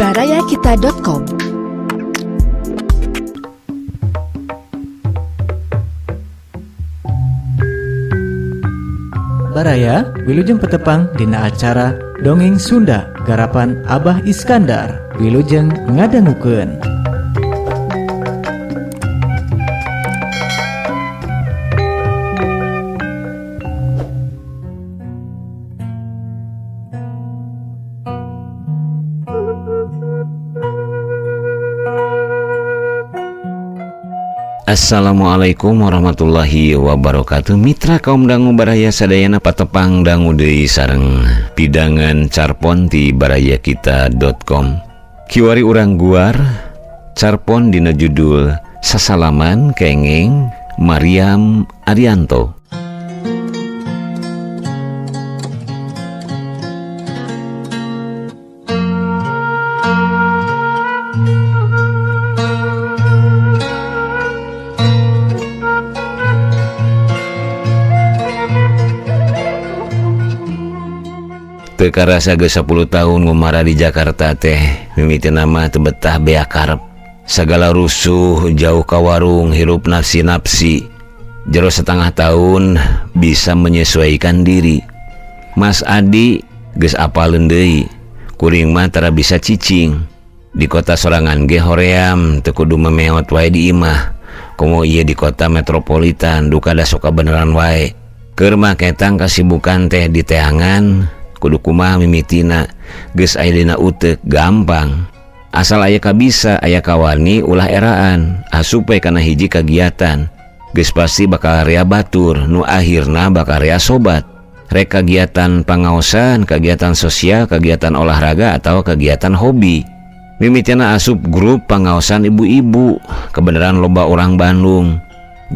Barayakita.com. Baraya, wilujeng petepang dina acara Dongeng Sunda garapan Abah Iskandar. Wilujeng ngadangukeun. Assalamualaikum warahmatullahi wabarakatuh. Mitra kaum dangu baraya sadayana patepang dangu deui sareng pidangan carpon ti barayakita.com. Kiwari urang guar carpon dina judul Sasalaman Kengeng Mariam Arianto. Teu karasa geus 10 tahun ngumara di Jakarta teh, mimiti nama teu betah bea karep. Sagala rusuh, jauh ka warung, hirup nafsi-nafsi. Jero setengah tahun bisa menyesuaikan diri. Mas Adi geus apaleun deui, kuring mah tara bisa cicing. Di kota sorangan ge hoream, teu kudu memeot wae di imah. Komo ieu di kota metropolitan, duka da sok kabeneran wae. Keur mah ketang kasibukan teh di teangan, kudu kumaha mimitina, geus aya dina uteuk gampang. Asal aya kabisa, aya kawani ulah eraan, asup we kana hiji kagiatan. Geus pasti bakal rea batur, nu akhirna bakal rea sobat. Rek kagiatan pangaosan, kagiatan sosial, kagiatan olahraga atau kagiatan hobi. Mimitina asup grup pangaosan ibu-ibu, kebenaran loba orang Bandung.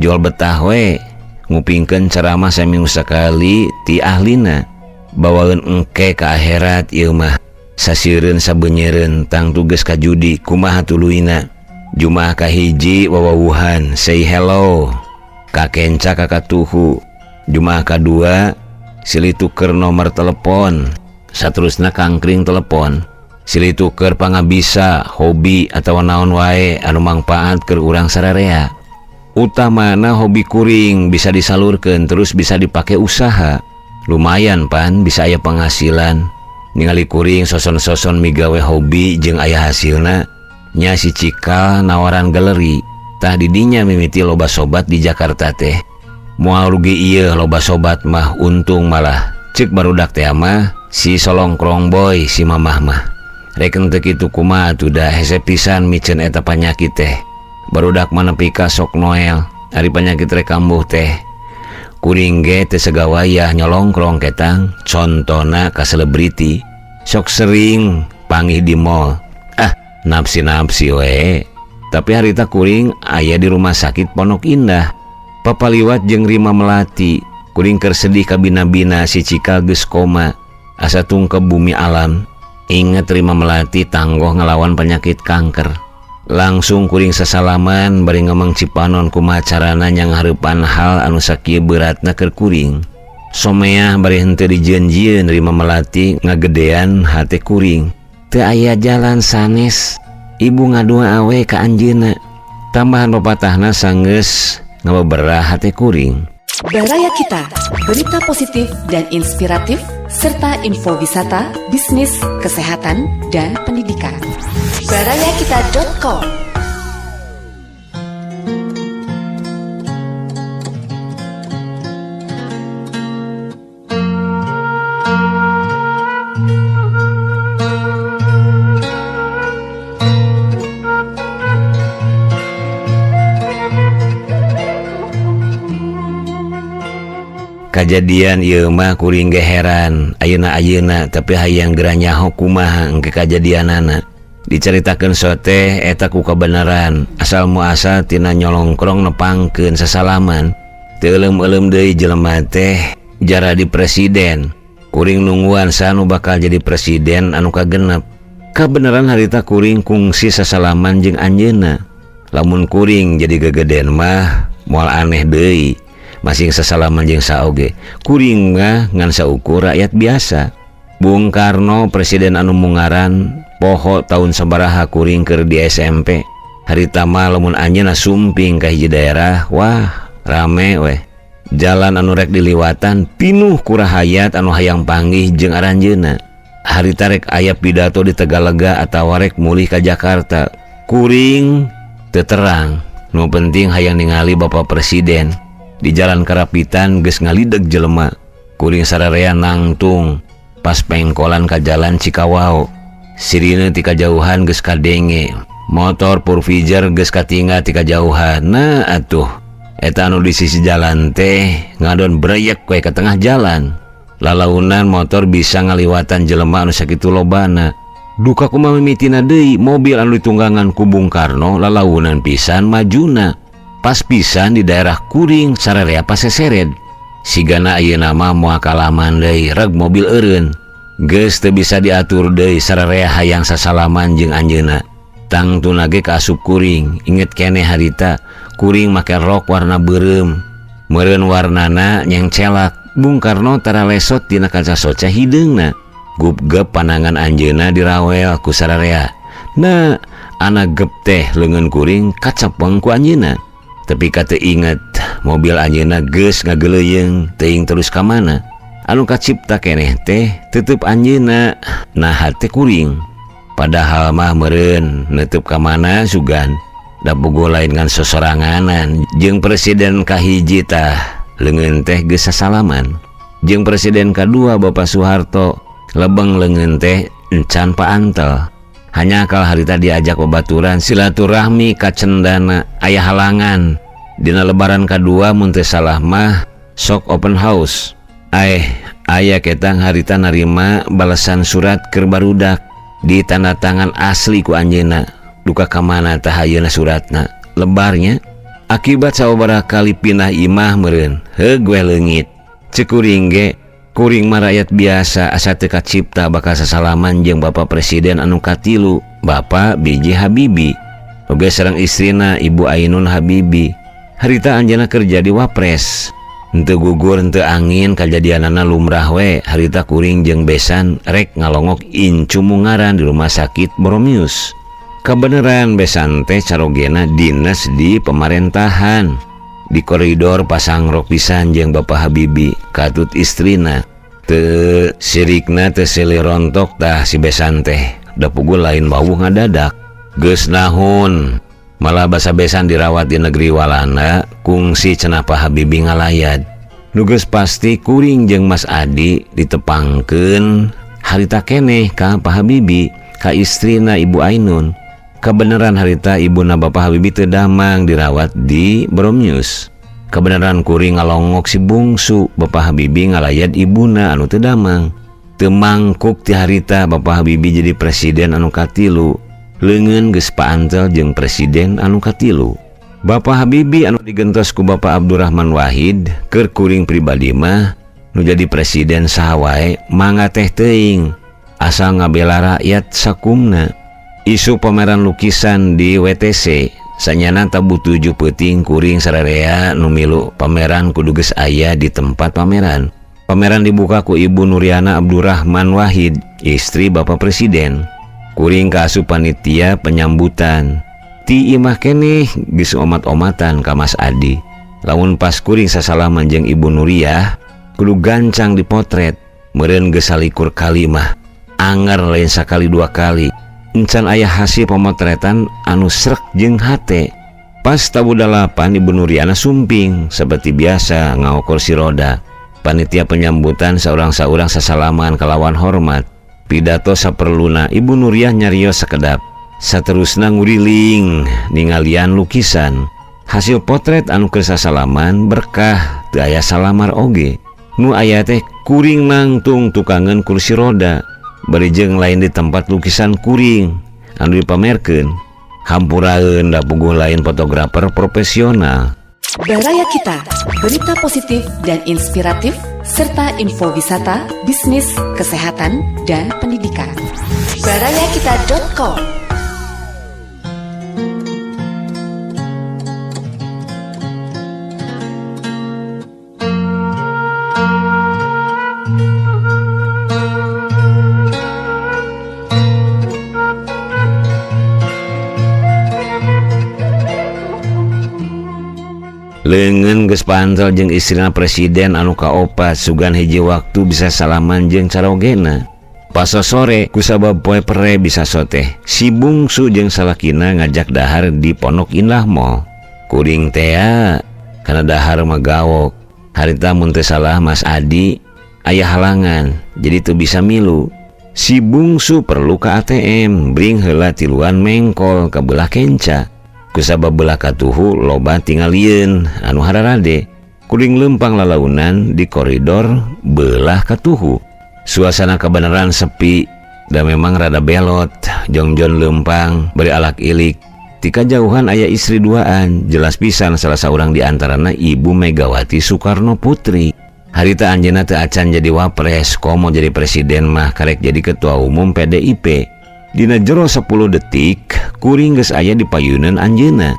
Jual betah we, ngupingkeun ceramah saminggu sakali ti ahlina. Bawaeun engke ka akhirat ieu mah sasieureun sabeunyereun tang tugas ka judi kumaha tuluyna. Jumaah kahiji wawawuhan say hello ka kenca ka katuhu. Jumaah kadua silih tuker nomor telepon, saterusna kangkring telepon, silih tuker pangabisa hobi atawa naon wae anu mangpaat keur urang sararea. Utamana hobi kuring bisa disalurkeun terus bisa dipake usaha. Lumayan pan bisa aya penghasilan. Ningali kuring soson-soson migawe hobi jeung aya hasilna, nya si Cikal nawaran galeri. Tah didinya mimiti loba sobat di Jakarta teh. Moal rugi ieu loba sobat mah, untung malah. Ceuk barudak teh mah si solongkrong boy si mamah mah. Reken teu kitu kumaha atuh da hese pisan miceun eta panyakit teh. Barudak mah nepi ka sok Noel, ari panyakit rek kambuh teh. Kuring ge teu segawayah nyolongkrong ketang, contona ka selebriti. Sok sering panggih di mall. Ah, nafsi-nafsi we. Tapi harita kuring aya di rumah sakit Pondok Indah. Papaliwat jeung Rima Melati. Kuring keur sedih kabina-bina si Cikal geus koma. Asa tungkep bumi alam. Inget Rima Melati tanggoh ngelawan penyakit kanker. Langsung kuring sasalaman bari ngomong cipanon kumaha carana nyanghareupan hal anu sakieu beratna keur kuring. Someah bari henteu dijieun-jieun Rima Melati ngagedean hate kuring. Teu aya jalan sanes, ibu ngadua awe ka anjeunna. Tambahan papatahna sanggeus ngabeberah hate kuring. Baraya Kita, berita positif dan inspiratif serta info wisata, bisnis, kesehatan, dan pendidikan. Barayakita.com. Kajadian ieu mah kuring ge heran ayeuna-ayeuna tapi hayang geura nyaho kumaha engke kajadianana. Dicaritakeun sote eta ku kabeneran asal muasal tina nyolongkrong nepangkeun sasalaman. Teu euleum-euleum deui jelema teh jara di presiden. Kuring nungguan sanu bakal jadi presiden anu kagenep. Kabeneran harita kuring kungsi sasalaman jeung anjeunna. Lamun kuring jadi gegeden mah moal aneh deui. Masing sasalaman jeung saoge. Kuring mah ngan saukur rakyat biasa. Bung Karno presiden anu mungaran Poho tahun sabaraha kuring keur di SMP. Harita mah lamun anjeunna sumping ka hiji daerah, wah rame weh. Jalan anu rek diliwatan pinuh ku rahayat anu hayang panggih jeung aranjeunna. Harita rek aya pidato di Tegalega atawa rek mulih ka Jakarta. Kuring teu terang. Nu penting hayang ningali Bapak Presiden. Di jalan Karapitan geus ngalideg jelema. Kuring sararea nangtung pas pengkolan ka jalan Cikawao. Sirine ti kajauhan geus kadenge. Motor Purvijer geus katinggal ti kajauhan. Nah atuh eta anu di sisi jalan teh ngadon breyek we ka tengah jalan. Lalaunan motor bisa ngaliwatan jelema anu sakitu lobana. Duka kumaha mimitina deui mobil anu ditunggangan ku Bung Karno lalaunan pisan majuna. Pas pisan di daerah kuring sararea pasesered. Sigana ayeuna mah moal kalaman deui reg mobil eureun. Geus teu bisa diatur deui sararea hayang sasalaman jeung anjeunna. Tangtuna ge kaasup kuring, inget keneh harita kuring make rok warna beureum. Meureun warnana nyengcelak. Bung Karno tara lesot dina kaca soca hideungna. Gupgep panangan anjeunna dirawel ku sararea. Nah, anak gep teh leungeun kuring kacepeng ku anjeunna. Tepi ka teu inget mobil anjeunna geus ngageleuyeung teuing terus ka mana. Anu kacipta keneh teh tetep anjeunna nah hate kuring. Padahal mah meureun neuteub ka mana sugan. Da bogo lain ngan sosoranganan jeung presiden kahiji tah leungeun teh geus sasalaman. Jeung presiden kadua Bapak Soeharto lebeng leungeun teh encan paantel. Hanya akal harita diajak babaturan silaturahmi ka cendana aya halangan. Dina lebaran kadua mun teu salah mah sok open house. Aeh, aya ketang harita narima balasan surat keur barudak di tanda tangan asli ku anjeunna. Duka ka mana tah ayeuna suratna? Lebarnya akibat sababaraha kali pindah imah meureun heug we leungit. Ceuk kuring ge kuring mah rakyat biasa asa teu kacipta bakal sasalaman jeung Bapak Presiden anu katilu, Bapak B.J. Habibie. Oge sareng istrina Ibu Ainun Habibie. Harita anjeunna kerja di Wapres. Henteu gugur henteu angin kajadianana lumrah we. Harita kuring jeung besan rek ngalongok incu mungaran di rumah sakit Boromius. Kabeneran besan teh carogena dinas di pemarentahan. Di koridor pasang rok pisan jeung Bapak Habibie katut istrina. Teu sirikna teu silih rontok tah si besan teh. Da puguh lain wawuh ngadadak. Geus nahun malah basa besan dirawat di negeri Walanda kungsi cenah Pak Habibie ngalayat. Nu geus pasti kuring jeung Mas Adi ditepangkeun harita keneh ka Pak Habibie ka istrina Ibu Ainun. Kebenaran harita ibuna Bapak Habibie teu damang dirawat di Bromius. Kebenaran kuring ngalongok si bungsu Bapak Habibie ngalayat ibuna anu teu damang. Teu mangkuk ti harita Bapak Habibie jadi presiden anu katilu. Leungeun geus paantel jeung presiden anu katilu. Bapak Habibie anu digentos ku Bapak Abdurrahman Wahid keur kuring pribadi mah nu jadi presiden saha wae mangga teh teuing asal ngabela rakyat sakumna. Isu pameran lukisan di WTC sanyana tabuh 7 peuting kuring sararea nu milu pameran kudu geus aya di tempat pameran. Pameran dibuka ku Ibu Nuriana Abdurrahman Wahid, istri Bapak Presiden. Kuring kaasup panitia penyambutan. Ti imah keneh geus omat-omatan ka Mas Adi. Lamun pas kuring sasalaman jeung Ibu Nuriah, kudu gancang dipotret. Meureun geus salikur kali mah. Anger lain sakali dua kali. Encan aya hasil pemotretan anu srek jeung hate. Pas tabuh 8 Ibu Nuriana sumping seperti biasa ngaokor si roda. Panitia penyambutan saurang-saurang sasalaman kalawan hormat. Pidato saperluna Ibu Nuriah nyarios sakedap. Saterusna nguriling ningalian lukisan. Hasil potret anu keur sasalaman berkah teu aya salamar oge. Nu aya teh kuring nangtung tukangeun kursi roda. Bari jeung lain di tempat lukisan kuring anu dipamerkeun. Hampuraeun da puguh lain fotografer profesional. Baraya Kita, berita positif dan inspiratif serta info wisata, bisnis, kesehatan, dan pendidikan. Barayakita.com. Leungeun geus pantel jeung istrina presiden anu kaopat sugan hiji waktu bisa salaman jeung carogena. Paso sore kusabab poe pere bisa soteh. Si bungsu jeung salakina ngajak dahar di Pondok Indah Mall. Kuring tea kana dahar mah gawok. Harita mun teu salah Mas Adi aya halangan jadi teu bisa milu. Si bungsu perlu ka ATM bring heula tiluan mengkol ka belah kenca. Kusabab belah katuhu loba tingalieun anu hararade. Kuring lempang lalaunan di koridor belah katuhu. Suasana kebenaran sepi dan memang rada belot. Jongjon lempang bari alak ilik. Tika jauhan aya istri duaan, jelas pisan salah seorang di antarana Ibu Megawati Soekarno Putri. Harita anjeunna teu acan jadi wapres, komo jadi presiden mah karek jadi ketua umum PDIP. Dina jero 10 detik kuring geus aya di payuneun anjeunna.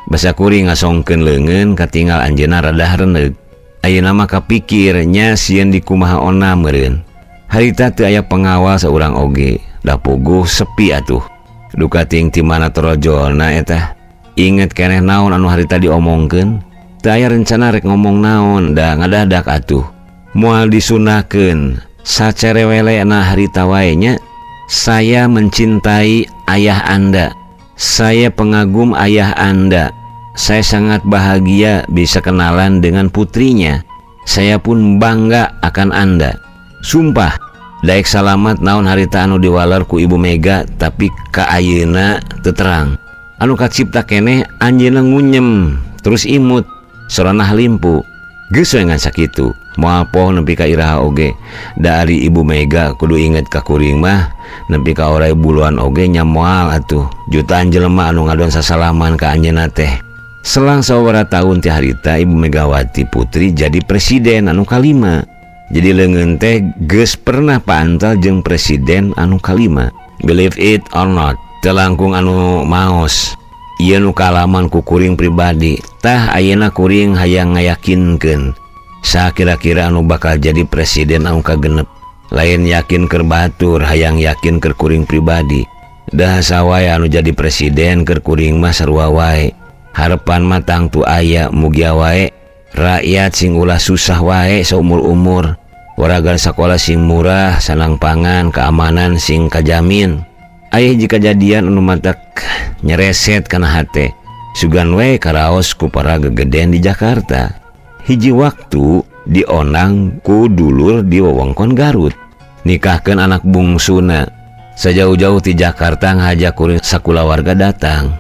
Basa kuring ngasongkeun leungeun katingal anjeunna rada reneug. Ayeuna mah kapikir nya sieun dikumaha ona meureun. Harita teu aya pengawal saurang oge, da puguh sepi atuh. Duka ting ti mana torojolna eta. Inget keneh naon anu harita diomongkeun? Teu aya rencana rek ngomong naon, da ngadadak atuh. Moal disunahkeun, sacerewelena harita wae nya. Saya mencintai ayah Anda. Saya pengagum ayah Anda. Saya sangat bahagia bisa kenalan dengan putrinya. Saya pun bangga akan Anda. Sumpah, daek salamat naon harita anu diwalar ku Ibu Mega tapi ka ayeuna teu terang. Anu kacipta keneh anjeunna ngunyem terus imut soranah limpu. Geus we ngan sakitu. Moal poho nepi ka iraha oge. Da ari Ibu Mega kudu inget ka kuring mah nepi ka orai buluan oge nya moal atuh. Jutaan jelema anu ngadon sasalaman ka anjeunna teh. Selang sababaraha tahun ti harita Ibu Megawati Putri jadi presiden anu kalima. Jadi leungeun teh geus pernah paantal jeung presiden anu kalima. Believe it or not, teu langkung anu maos. Ieu nu kaalaman ku kuring pribadi. Tah ayeuna kuring hayang ngayakinkeun saha kira-kira anu bakal jadi presiden anu kagenep. Lain yakin keur batur, hayang yakin keur kuring pribadi. Dah sawae anu jadi presiden keur kuring mah sarua wae. Harepan mah tangtu aya mugia wae rakyat sing ulah susah wae saumur-umur. Waragan sakola sing murah, sanang pangan, keamanan sing kajamin. Aya hiji kajadian anu matak nyereset kana hate. Sugan we karaos ku para gegeden di Jakarta. Hiji waktu dionang ku dulur di wewengkon Garut. Nikahkeun anak bungsuna. Sajauh-jauh ti Jakarta ngahaja kuring sakulawarga datang.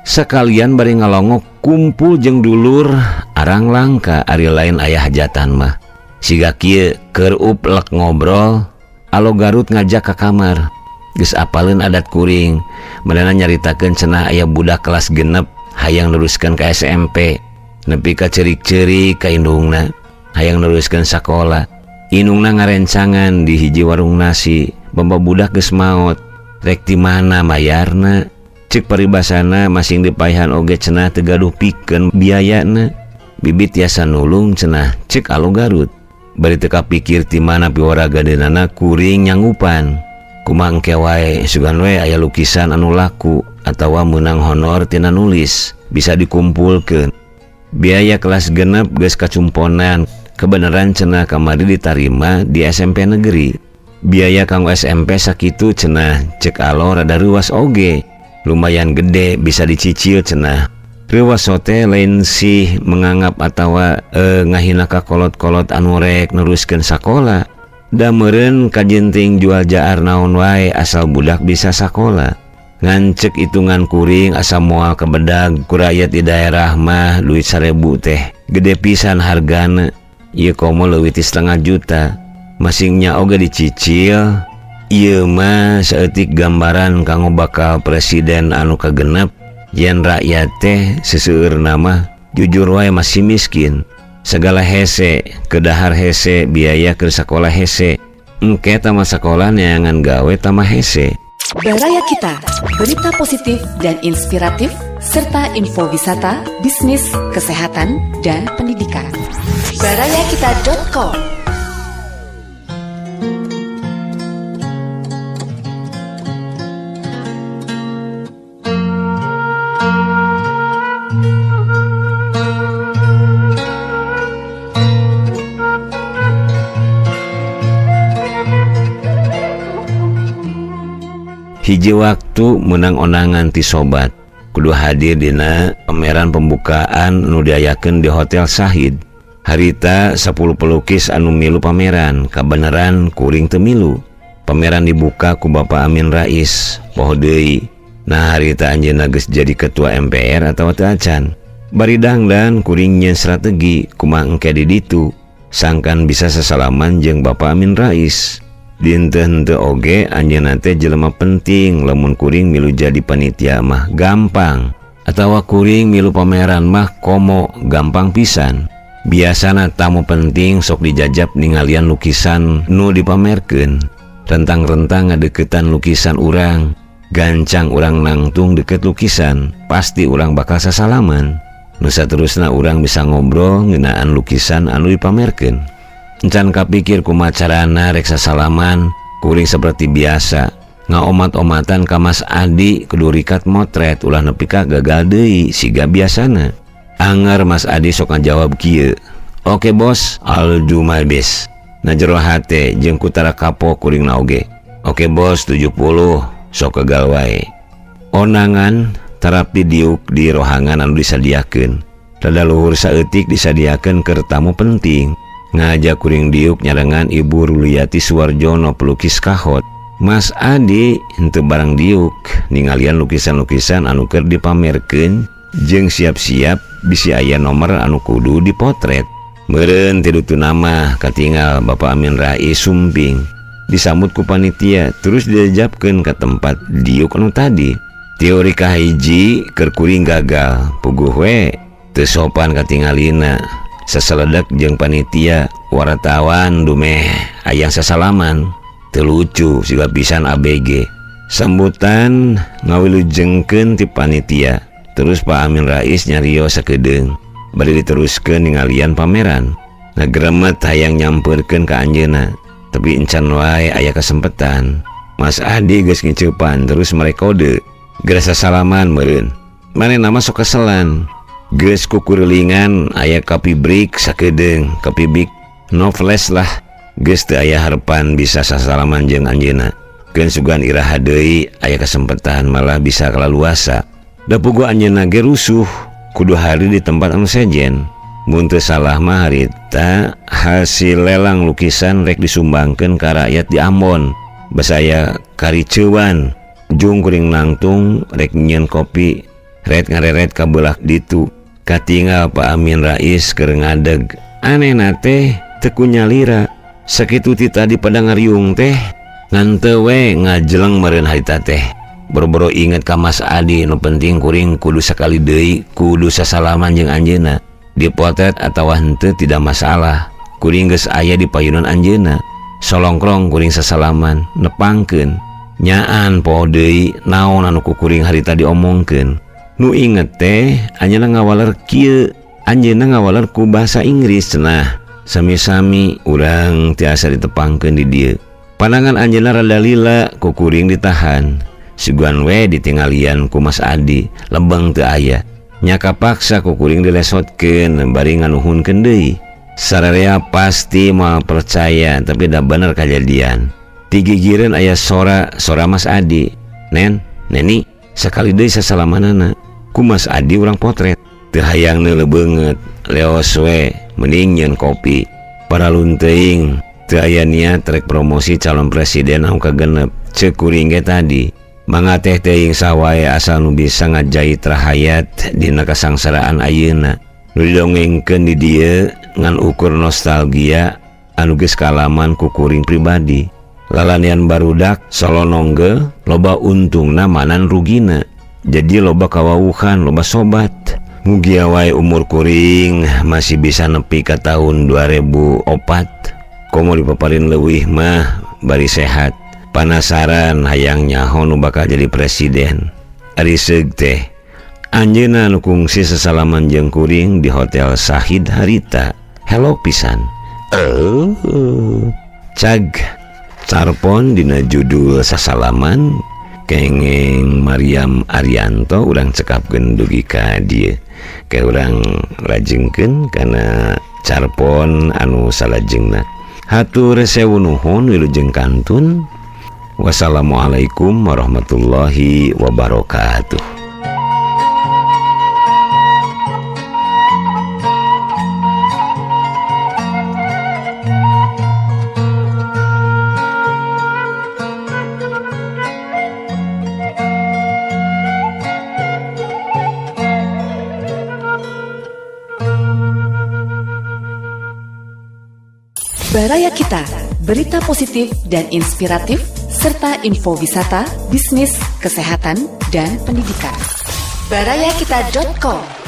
Sekalian bari ngalongok kumpul jeung dulur arang langka ari lain aya hajatan mah. Siga kieu keur uplek ngobrol, alo Garut ngajak ka kamar. Geus apaleun adat kuring, manehna nyaritakeun cenah aya budak kelas 6 hayang neruskeun ka SMP. Nepi ka ceurik-ceurik ka indungna, hayang neruskeun sakola. Indungna ngarencangan di hiji warung nasi, bamba budak geus maot. Rek ti mana mayarna? Cek paribasana masing dipaehan oge cenah teu gaduh pikeun biayana. Bibit tiasa nulung cenah cek alo Garut. Bari teu kapikir ti mana piwaragadeunana kuring nyanggupan. Kumaha engke wae sugan we aya lukisan anu laku atawa meunang honor tina nulis bisa dikumpulkeun. Biaya kelas 6 geus kacumponan. Kebenaran cenah kamari ditarima di SMP negeri. Biaya kanggo SMP sakitu cenah cek alo rada reuas oge. Lumayan gede bisa dicicil cenah. Reuas sote lain sih menganggap atawa ngahina ka kolot-kolot anu rek neruskeun sakola. Da meureun kajenting jual jaar naon wae asal budak bisa sakola. Ngan cek hitungan kuring asa moal kebedag ku rakyat di daerah mah duit 1000 teh gede pisan hargana. Ieu komo leuwih ti setengah juta. Masingnya oge dicicil. Ieu mah saeutik gambaran kanggo bakal presiden anu kagenep. Yen rakyat teh seseueurna mah jujur wae masih miskin. Segala hese, kedahar hese, biaya keur sakola hese. Engke tama sakola neangan gawe tama hese. Baraya Kita, berita positif dan inspiratif serta info wisata, bisnis, kesehatan, dan pendidikan. Barayakita.com. Hiji waktu menang ondangan ti sobat kudu hadir dina pameran pembukaan nu diayakeun di Hotel Sahid. Harita 10 pelukis anu milu pameran, kabeneran kuring teu milu. Pameran dibuka ku Bapak Amin Rais, poho deui. Nah harita anjeunna geus jadi ketua MPR atawa teu acan. Bari dangdan kuring nyeun strategi kumaha engke di ditu sangkan bisa sasalaman jeung Bapak Amin Rais. Dinten henteu oge anjeunna teh jelema penting, lamun kuring milu jadi panitia mah gampang, atawa kuring milu pameran mah komo gampang pisan. Biasana tamu penting sok dijajab ningalian lukisan nu dipamerkeun. Rentang-rentang ngadeukeutan lukisan urang, gancang urang nangtung deket lukisan, pasti urang bakal sasalaman. Nu saterusna urang bisa ngobrol ngeunaan lukisan anu dipamerkeun. Encan kapikir kumaha carana rek sasalaman, kuring seperti biasa ngaomat-omatan ka Mas Adi kudu rikat motret ulah nepi ka gagal deui siga biasana. Anger Mas Adi sok ngajawab kieu, "Oke bos, I'll do my best." Na jero hate jeung kutara kapok kuring na oge. "Oke bos, 70 sok gagal wae." Ondangan terapi diuk di rohangan anu disadiakeun. Rada luhur saeutik disadiakeun keur tamu penting. Ngajak kuring diuk nyarengan Ibu Ruliati Suwarjono pelukis kahot. Mas Adi henteu barang diuk ningalian lukisan-lukisan anu keur dipamerkeun jeung siap-siap bisi aya nomor anu kudu dipotret. Meureun ti ditu nama katingal Bapak Amin Rais sumping disambut ku panitia terus diajabkeun ka tempat diuk anu tadi. Teori kahiji keur kuring gagal, puguh we teu sopan katingalina. Saseledak jeung panitia wartawan dumeh hayang sasalaman. Teu lucu siga pisan ABG. Sambutan ngawilujengkeun ti panitia. Terus Pak Amin Rais nyarios sakedeung bari diteruskeun ningalian pameran. Ngagremet hayang nyamperkeun ka anjeunna, tapi encan wae aya kesempatan. Mas Adi geus ngiceupan terus merekode. Geura sasalaman meureun. Manehna mah sok keselan. Geus kukurilingan aya kapibrik sakedeung, kapibrik no flash lah. Geus teu aya harepan bisa sasalaman jeung anjeunna. Keun sugan iraha deui aya kesempatan malah bisa kalaluasa. Da puguh anjeunna ge rusuh, kudu hari di tempat anu sejen. Mun teu salah mah harita hasil lelang lukisan rek disumbangkeun ka rakyat di Ambon. Basa aya kariceuan, jung kuring nangtung rek nyieun kopi, ret ngareret ka beulah ditu. Katingal Pak Amin Rais keur ngadeg. Anehna teh teu kunyalira. Sakitu ti tadi pada ngariung teh ngan teu we ngajeleng meureun harita teh. Boro-boro inget ka Mas Adi, nu penting kuring kudu sakali deui kudu sasalaman jeung anjeunna. Dipotret atawa henteu tidak masalah. Kuring geus aya di payunan anjeunna. Solongkrong kuring sasalaman nepangkeun. Nyaan poho deui naon anu ku kuring harita diomongkeun. Nu inget teh anjeunna ngawaler kieu, anjeunna ngawaler ku bahasa Inggris cenah. Sami-sami urang tiasa ditepangkeun di dieu. Pandangan anjeunna rada lila ku kuring ditahan. Sugan we ditinggalian ku Mas Adi, lebeng teu aya. Nya kapaksa ku kuring dilesotkeun bari nganuhunkeun deui. Sararea pasti moal percaya tapi da bener kajadian. Tigigireun aya sora, sora Mas Adi. Nen, Neni, sakali deui sasalamanana. Ku Mas Adi urang potret. Teu hayang neuleuh beungeut, leos we mending nyeun kopi. Paralun teuing teu aya niat rek promosi calon presiden anu kagenep. Ceuk kuring ge tadi. Mangga teh teuing sawae asal nu bisa ngajait rahayat dina kasangsaraan ayeuna. Nu didongengkeun di dieu ngan ukur nostalgia anu geus kalaman ku kuring pribadi. Lalanian barudak solonongge loba untungna manan rugina. Jadi loba kawawuhan, loba sobat. Mugia wae umur kuring masih bisa nepi ka tahun 2004. Komo dipaparin leuwih mah bari sehat. Panasaran hayang nyaho nu bakal jadi presiden. Ari seug teh anjeunna nu kungsi sasalaman jeung kuring di Hotel Sahid harita. Hello pisan. Cag carpon dina judul sasalaman kengeng Mariam Arianto urang cekapkeun dugi ka dieu. Ke urang lajengkeun kana carpon anu salajengna. Hatur sewu nuhun, wilujeng kantun. Wassalamualaikum warahmatullahi wabarakatuh. Baraya Kita, berita positif dan inspiratif, serta info wisata, bisnis, kesehatan, dan pendidikan. Barayakita.com.